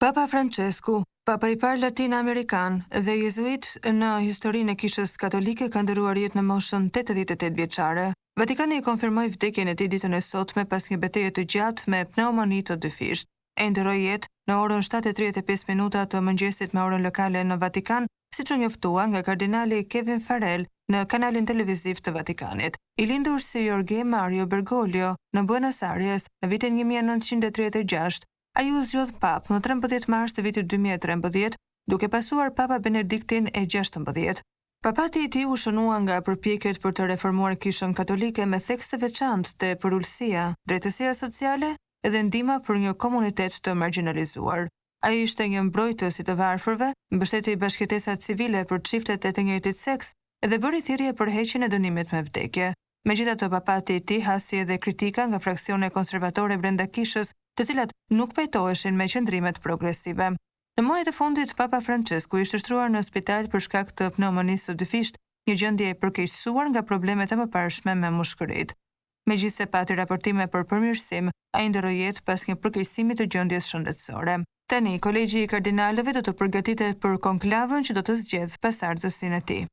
Papa Françesku, Papa i parë latin-amerikan dhe jezuit në historinë e Kishës Katolike ka ndërruar jetë në moshën 88 vjeçare. Vatikani e konfirmoi vdekjen e tij ditën e sotme pas një beteje të gjatë me pneumoni të dyfishtë. Ai ndërroi jetë në orën 7:35 minuta të mëngjesit me orën lokale në Vatikan, siç u njoftua nga kardinali Kevin Farrell në kanalin televiziv të Vatikanit. I lindur si Jorge Mario Bergoglio në Buenos Aires në vitin 1936, ai u zgjodh papë më 13 mars të vitit 2013, duke pasuar Papa Benediktin e 16. Papati i tij u shënua nga përpjekjet për të reformuar Kishën Katolike me theks të veçantë te përulësia, drejtësia sociale dhe ndihma për një komunitet të margjinalizuar. Ai ishte një mbrojtës i të varfërve, mbështeti bashkëjetesat civile për çiftet e të njëjtit seks dhe bëri thirrje për heqjen e dënimit me vdekje. Megjithatë, papati i tij hasi edhe kritika nga fraksione konservatore brenda kishës, të cilat nuk pajtoheshin me qëndrimet progresive. Në muajt e fundit, Papa Françesku ishte shtruar në spital për shkak të pneumonisë së dyfishtë, një gjendje e përkeqësuar nga problemet e mëparshme me mushkëritë. Megjithëse pati raportime për përmirësim, ai ndërroi jetë pas një përkeqësimi të gjendjes shëndetësore. Tani, Kolegji i Kardinalëve do të përgatitet për konklavën që do të zgjedhë pasardhësin e tij.